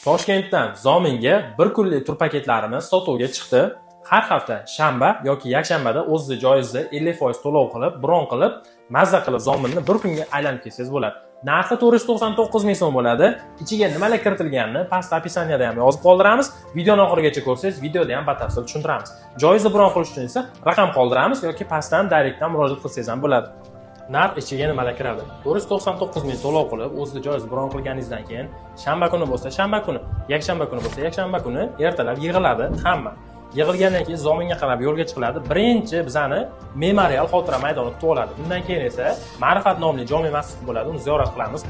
Toshkentdan Zominga bir kunlik tur paketlarimiz sotuvga chiqdi. Har hafta shanba yoki yakshanbada o'zizni joyingizda 50% to'lov qilib, bron qilib, mazza qilib Zominni bir kunga aylanib kelsangiz bo'ladi. Narxi 499 ming so'm bo'ladi. Ichiga nimalar kiritilganini pastda описание da ham yozib qoldiramiz. Videoni oxirigacha ko'rsangiz, videoda ham batafsil tushuntiramiz. Joyingizda bron qilish uchun esa raqam qoldiramiz yoki pastdan direktdan murojaat qilsangiz ham bo'ladi. Narx ichiga nimalar kiradi? 499 ming to'lov qilib, o'zizni joyingiz bron qilganingizdan keyin shanba kuni bo'lsa shanba kuni, yakshanba kuni bo'lsa yakshanba kuni ertalab yig'iladi hamma. Yig'ilgandan keyin Zominga qarab yo'lga chiqiladi. Birinchi bizani memorial xotira maydoni kutib oladi. Undan keyin esa Ma'rifat nomli jome masjidi bo'ladi, uni ziyorat qilamiz.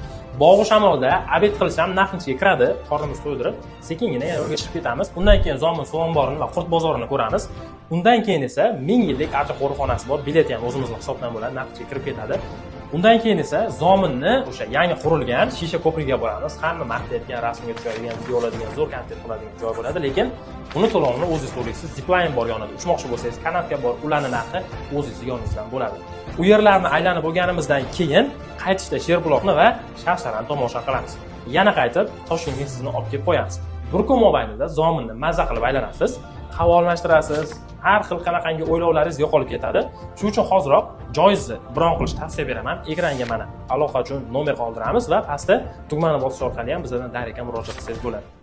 Bog'u Shamolda обед qilish ham narxni ichiga kiradi. Qornimizni to'ydirib, sekingina yana yo'lga chiqib ketamiz. Undan keyin Zomin suv omborini va qurt bozorini ko'ramiz. Undan keyin esa 1000 yillik archa qo'riqxonasi bor. Bilet ham o'zimizni hisobdan bo'ladi, narx ichiga kirib ketadi. Undan keyin esa Zominni o'sha yangi qurilgan shisha ko'prigiga boramiz. Hamma maqtayotgan, rasmga tushadigan, video oladigan, zo'r kontent qiladigan joy bo'ladi, lekin uni to'lovini o'zingiz to'laysiz. Zipline bor yonida. Uchmoqchi bo'lsangiz, канатка bor, ularni narxi o'zingizni yoningizdan bo'ladi. U yerlarni aylanib bo'lganimizdan keyin qaytishda Sherbuloqni va Shavsharani tomosha qilamiz. Yana qaytib Toshkentga sizni olib kelib qo'yamiz. Bir kun mobaynida Zominni mazza qilib aylanasiz, havo almashtirasiz, har xil qanaqangi o'ylovlaringiz yo'qolib ketadi. Shuning uchun hoziroq joyingizni bron qilishni tavsiya beraman. Ekranga mana aloqa uchun nomer qoldiramiz va pastda tugmani bosish orqali ham bizlardan direktga murojaat qilsangiz bo'ladi.